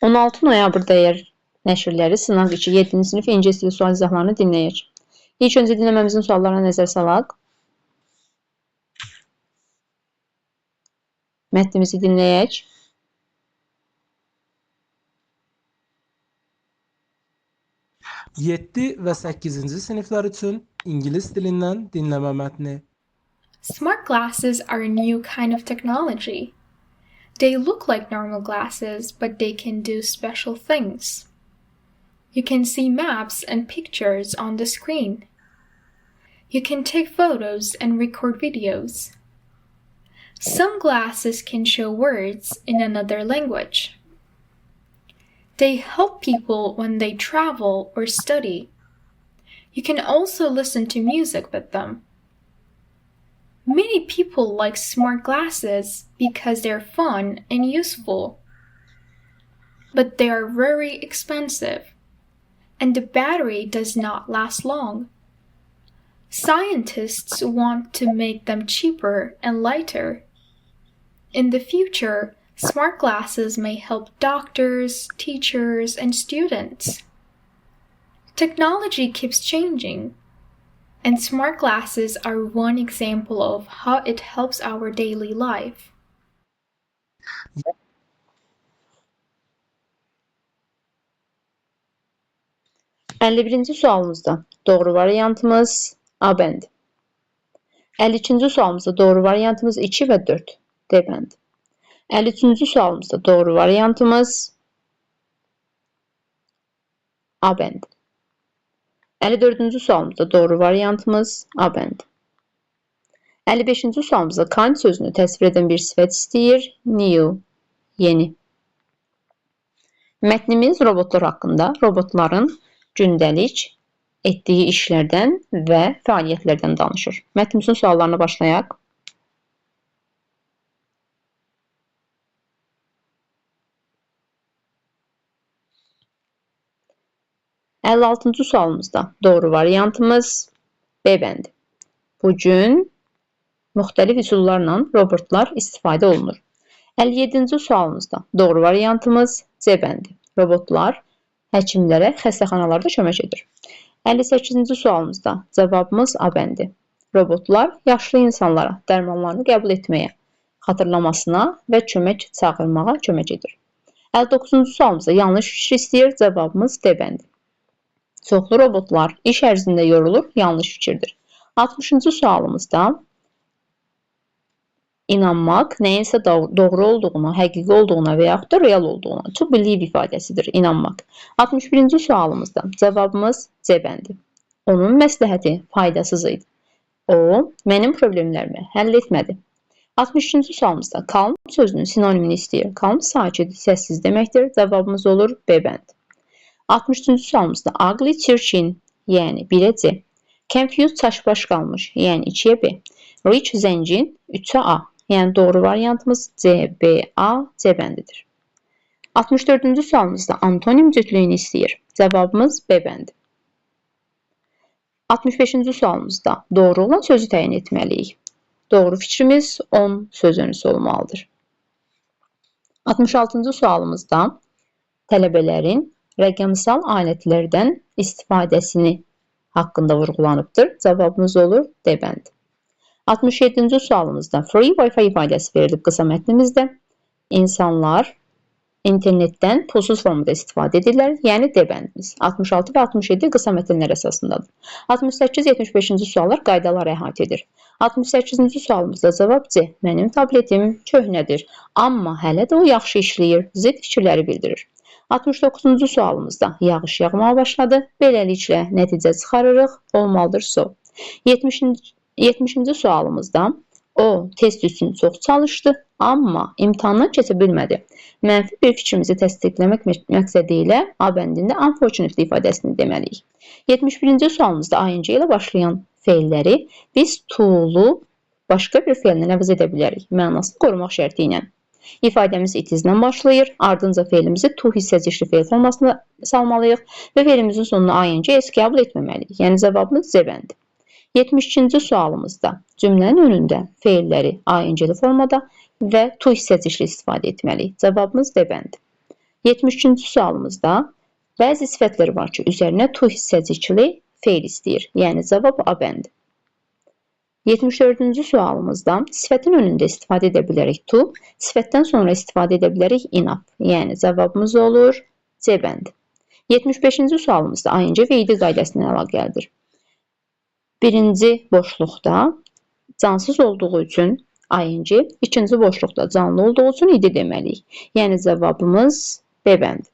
16 noyabr dəyər nəşrləri sınaq 2 7-ci sinif ingilis dili sual izahlarını dinləyək. İlk öncə dinləməmizin suallarına nəzər salaq. Mətnimizi dinləyək. 7 və 8-ci siniflər üçün ingilis dilindən dinləmə mətni. Smart glasses are a new kind of technology. They look like normal glasses, but they can do special things. You can see maps and pictures on the screen. You can take photos and record videos. Some glasses can show words in another language. They help people when they travel or study. You can also listen to music with them. Many people like smart glasses because they're fun and useful. But they are very expensive, and the battery does not last long. Scientists want to make them cheaper and lighter. In the future, smart glasses may help doctors, teachers, and students. Technology keeps changing, and smart glasses are one example of how it helps our daily life. 51-ci sualımızda doğru variantımız A bəndi. 52-ci sualımızda doğru variantımız 2 və 4 D bəndi. 53-cü sualımızda doğru variantımız A bəndi. 54-cü sualımızda doğru variantımız A bəndi. 55-ci sualımızda kind sözünü təsvir edən bir sifət istəyir. New, yeni. Mətnimiz robotlar haqqında, robotların gündəlik etdiyi işlərdən və fəaliyyətlərdən danışır. Mətnimizin suallarına başlayaq. 56-cı sualımızda doğru variantımız B bəndi. Bu gün müxtəlif üsullarla robotlar istifadə olunur. 57-ci sualımızda doğru variantımız C bəndi. Robotlar həkimlərə xəstəxanalarda kömək edir. 58-ci sualımızda cavabımız A bəndi. Robotlar yaşlı insanlara dərmanlarını qəbul etməyə, xatırlamasına və kömək çağırmağa kömək edir. 59-cu sualımızda yanlış fikir istəyir, cavabımız D bəndi. Çoxlu robotlar iş ərzində yorulur, yanlış fikirdir. 60-cı sualımızda inanmaq nəyinsə doğru olduğuna, həqiqi olduğuna və yaxud da real olduğuna, to believe ifadəsidir, inanmaq. 61-ci sualımızda cavabımız C bəndi. Onun məsləhəti faydasız idi. O, mənim problemlərimi həll etmədi. 62-ci sualımızda calm sözünün sinonimini istəyir. Calm sakit, səssiz deməkdir. Cavabımız olur B bəndi. 63-cü sualımızda ugly çirkin, yəni 1-ə C. Confused çaşbaş qalmış, yəni 2-yə B. Rich zəngin, 3-ə A. Yəni doğru variantımız C, B, A, C bəndidir. 64-cü sualımızda antonim cütlüyünü istəyir. Cavabımız B bəndi. 65-ci sualımızda doğru olan sözü təyin etməliyik. Doğru fikrimiz 10 söz öncüsü olmalıdır. 66-cı sualımızda tələbələrin rəqəmsal alətlərdən istifadəsini haqqında vurğulanıbdır. Cavabımız olur D bəndi. 67-ci sualımızda free Wi-Fi ifadəsi verilib qısa mətnimizdə. İnsanlar internetdən pulsuz formada istifadə edirlər, yəni D bəndimiz. 66 və 67 qısa mətnlər əsasındadır. 68-75-ci suallar qaydaları əhatə edir. 68-ci sualımızda cavab C. Mənim tabletim köhnədir, amma hələ də o yaxşı işləyir. Zid fikirləri bildirir. 69-cu sualımızda yağış yağmağa başladı. Beləliklə nəticə çıxarırıq. Olmalıdır so. 70-ci sualımızda o test üçün çox çalışdı, amma imtahandan keçə bilmədi. Mənfi bir fikrimizi təsdiqləmək məqsədi ilə A bəndində unfortunately ifadəsini deməliyik. 71-ci sualımızda ing ilə başlayan feilləri biz to-lu başqa bir feillə əvəz edə bilərik, mənasını qorumaq şərti ilə. İfadəmiz it is-lə başlayır, ardınca feilimizi to hissəcikli feil formasına salmalıyıq və feilimizin sonuna ing s qəbul etməməliyik. Yəni cavabımız C bəndi. 72-ci sualımızda cümlənin önündə feilləri ing-li formada və to hissəcikli istifadə etməliyik. Cavabımız D bəndi. 73-cü sualımızda bəzi sifətlər var ki, üzərinə to hissəcikli feil istəyir. Yəni cavab A bəndi. 74-cü sualımızda sifətin önündə istifadə edə bilərik to, sifətdən sonra istifadə edə bilərik enough. Yəni cavabımız olur C bəndi. 75-ci sualımızda ing və ed qaydasına əlaqəlidir. Birinci boşluqda cansız olduğu üçün ing, ikinci boşluqda canlı olduğu üçün ed deməliyik. Yəni cavabımız B bəndi.